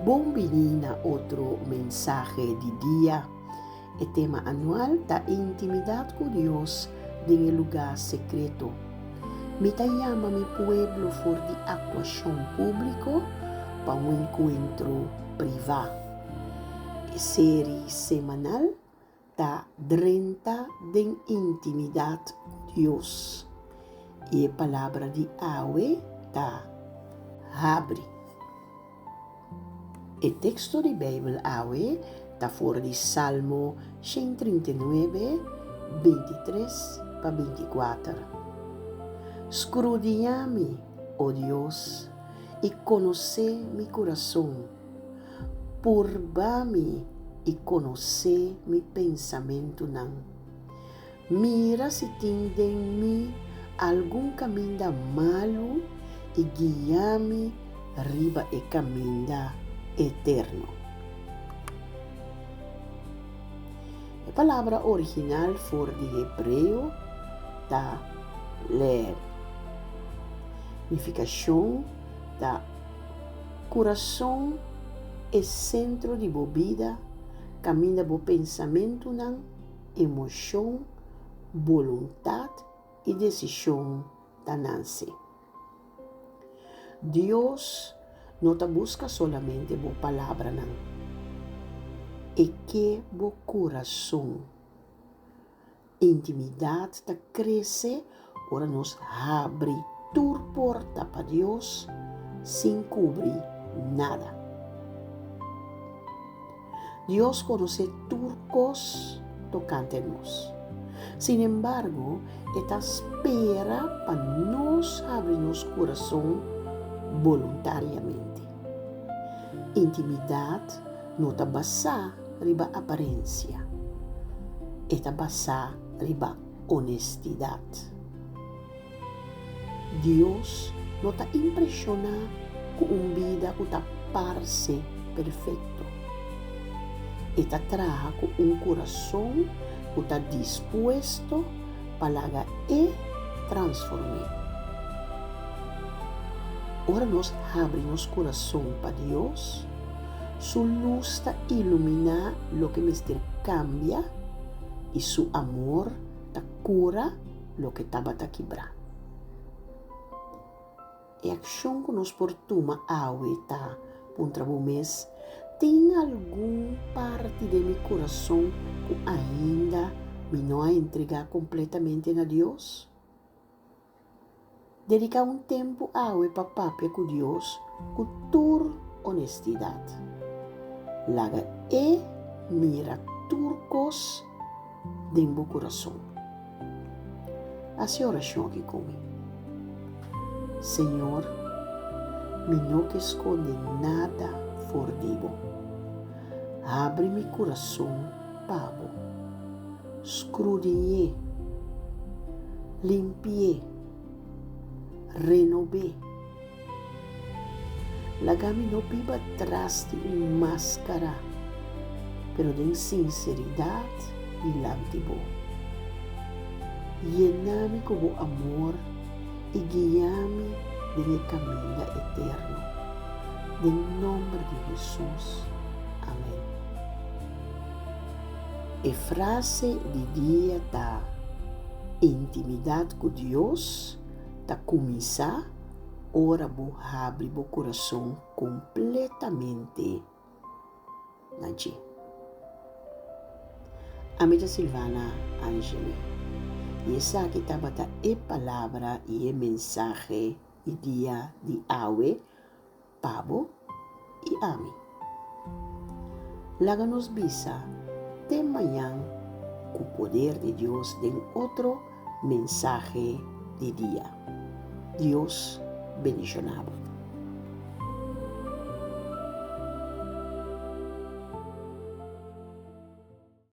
Bon bini na otro mensahe di dia. E tema anual ta Intimidat ku Dios den e lugá sekreto. Mi ta yama mi pueblo for di aktuashon públiko pa un enkuentro privá. E seri semanal ta drenta den intimidat ku Dios. I e palabra di awe ta habri. E teksto di Beibel awe ta for di Salmo 139, 23 pa 24. Skrudiñá mi, o Dios, i konosé mi kurason. Purba mi i konosé mi pensamentunan. Mira si tin den mi algun kaminda malu i guia mi riba e kaminda eterno. E palabra original for di hebreo ta lev. Nifikashon ta Kurason e sentro di bo bida kaminda bo pensamentunan, emoshon, boluntat i desishon ta nanse. Dios no ta buska solamente bo palabranan, e ke bo kurason. Intimidat ta krese ora nos habri tur porta pa Dios sin kubri nada. Dios konosé tur kos tokante nos. Sin embargo, e ta spera pa nos habri nos kurason boluntariamente. Intimidat no ta basá riba aparensia, e ta basá riba onestidat. Dios no ta impreshoná ku un bida ku ta parse perfekto. E ta traha ku un kurason ku ta dispuesto pa laga e transform'é. Ora nos habri nos kurason pa Dios, Su lus ta iluminá loke mester kambia i Su amor ta kura loke tabata kibrá. E akshon ku nos por tuma awe ta puntra bo mes, Tin algun parti den mi kurason ku ainda mi no a entregá kompletamente na Dios? Dediká un tempu awe pa papia ku Dios ku tur onestidat. Laga E mira tur kos den bo kurason. Hasi e orashon aki ku mi. Señor, mi no ke skonde nada for di bo. Habri mi kurason pa bo. Skrudiñ'é, limpi'é, renob'é. Laga mi no biba tras di un máskara, pero den sinseridat dilanti bo. Yena mi ku bo amor i guia mi den e kaminda eterno. Den nòmber di Hesus, amèn. E frase di dia ta, Intimidat ku Dios ta kuminsá ora bo habri bo kurason kompletamente na dje. Ami ta Silvana Angeli i esaki tabata e palabra i e mensahe di dia di awe Pa bo i ami. Laga nos bisa te mañan ku poder di Dios den otro mensahe di dia. Dios bendiciona bo.